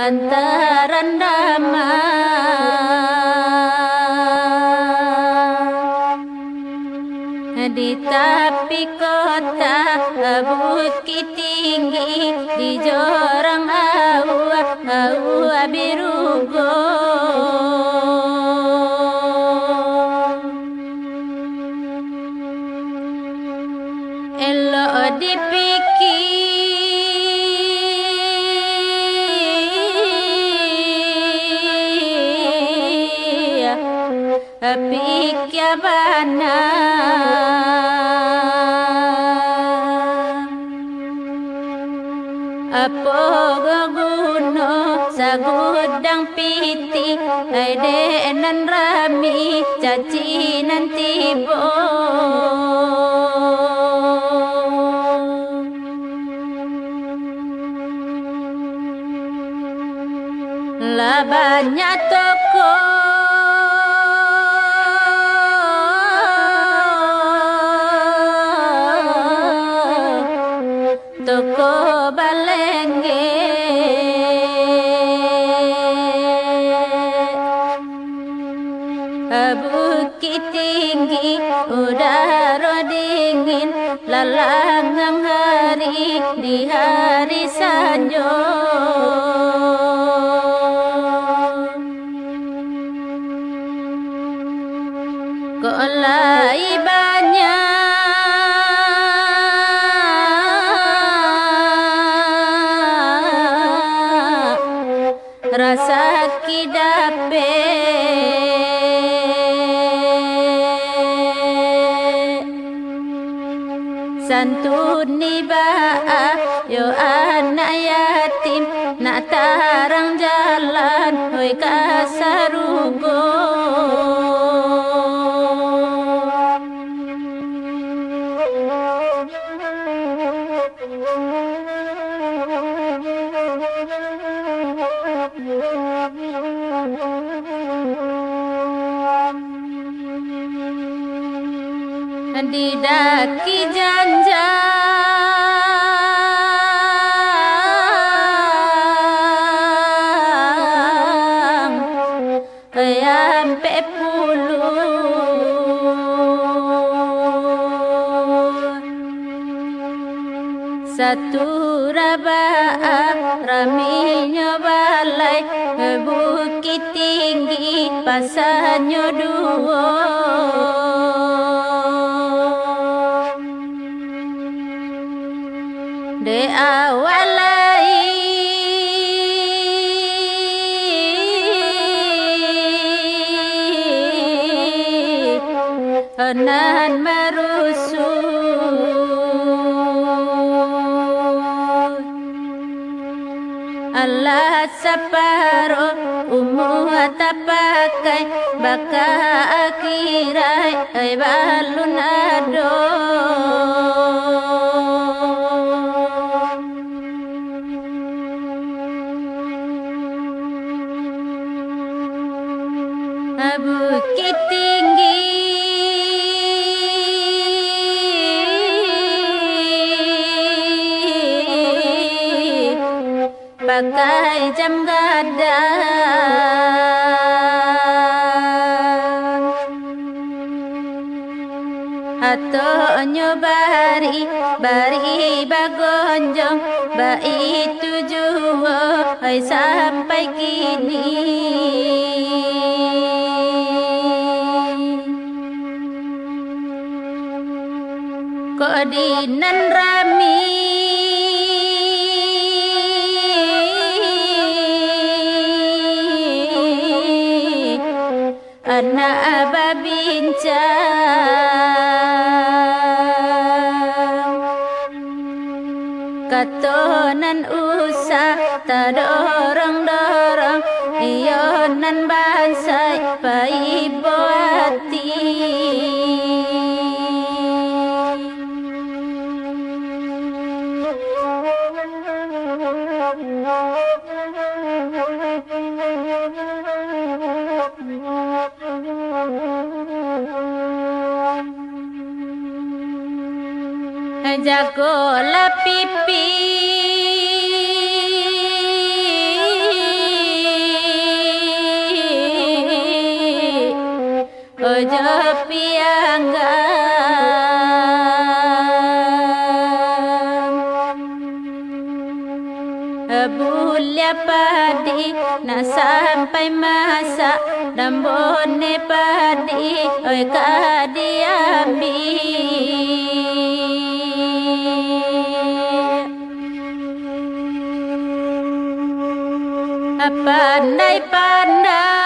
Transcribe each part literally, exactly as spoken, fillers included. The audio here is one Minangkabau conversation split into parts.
Antaran damang di tapi kota, Bukik Tinggi, di jorang aua, aua birugo. Elok dipikia, pikia bana. Apo guno sagudang pitih, ai dek nan rami, caci nan tibo. Lah banyak toko, toko balenggek. Bukik Tinggi, udaro dingin, lalangang hari di hari sanjo. Kok lai banyak rasaki dapek. Santuni baa yo anak yatim, nak tarang jalan, oi, ka sarugo. Di daki janjang ampek puluah. Saturah baa raminyo balai, Bukik Tinggi pasanyo duo. Dek awak lai nan marusuah. Alah saparo umua tapakai, baka akhirat ai balun ado. Bukik Tinggi pakai jam gadang. Atonyo bari, bari bagonjong, baitu juo ai sampai kini. Kok di nan rami anak babincang, kato nan usah tadorong-dorong, iyo nan bansaik paibo ati. Jagolah pipi jo pianggang. Buliah padi nak sampai masak, dambone padi, oi, ka diambiak. Pandai-pandai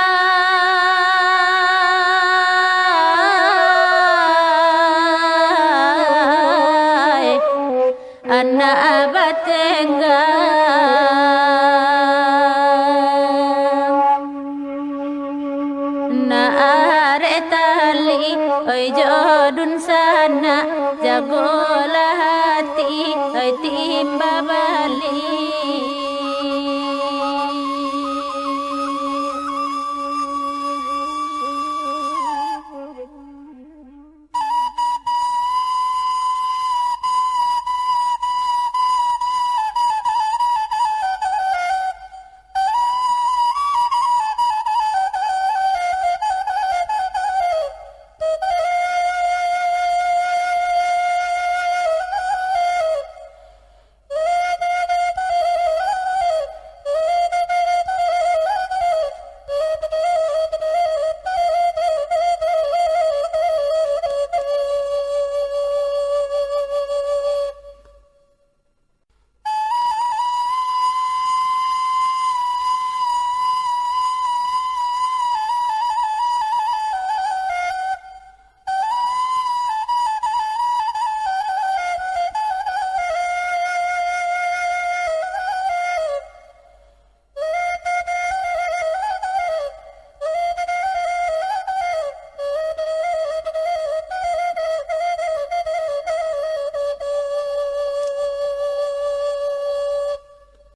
anak batenggang. Nak arek tali, oi, jo dunsanak, jagolah ati, oi, timba bali.